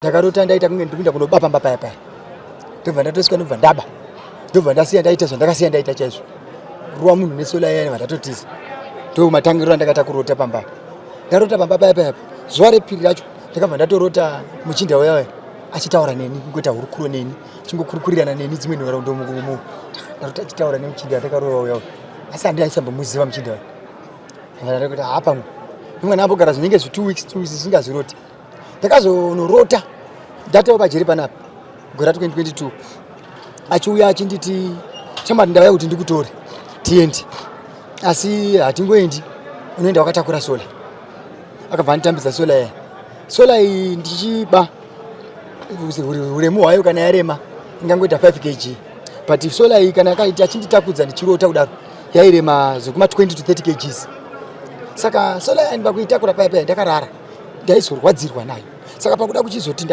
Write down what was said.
Ndakarota ndaita kunge ndiri kuenda kunoba pamba paya paya, ndobva ndatosvika, ndobva ndaba, ndobva ndasiya ndaita zvandakasiya ndaita chaizvo, ruwa munhu nesola iya, ndobva ndatotiza. Ndo matangiro andakaita kurota pamba. Ndarota pamba paya paya, zuva repiri racho ndakabva ndatorota muchinda uya uya achitaura neni, kungoita hurukuro neni, achingokurukurirana neni dzimwe nhoroondo. Ndarota achitaura nemuchinda andakarova uya uya, asi handaisambomuziva muchinda uya. Ndakati hapamwe imwe ndambogara zvinenge zvi 2 weeks, 2 weeks zvisingazviroti. Ndakazonorota ndatova pajeri panapa gore ra 2022, achiuya achinditi, "Chamati ndauya kuti ndikutore tiende, asi hatingoendi, unoenda wakatakura sola." Akabva anditambidza sola iya. Sola iyi ndichiba uremu hwayo, kana yarema ingangoita 5 kg, but sola iyi kana akaiti achinditakudza ndichirota kudaro, yairema zvekuma 20 to 30 kgs. Saka sola iya ndiba kuitakura paya paya ndakarara, ndaizorwadzirwa nayo. Saka pakuda kuchizoti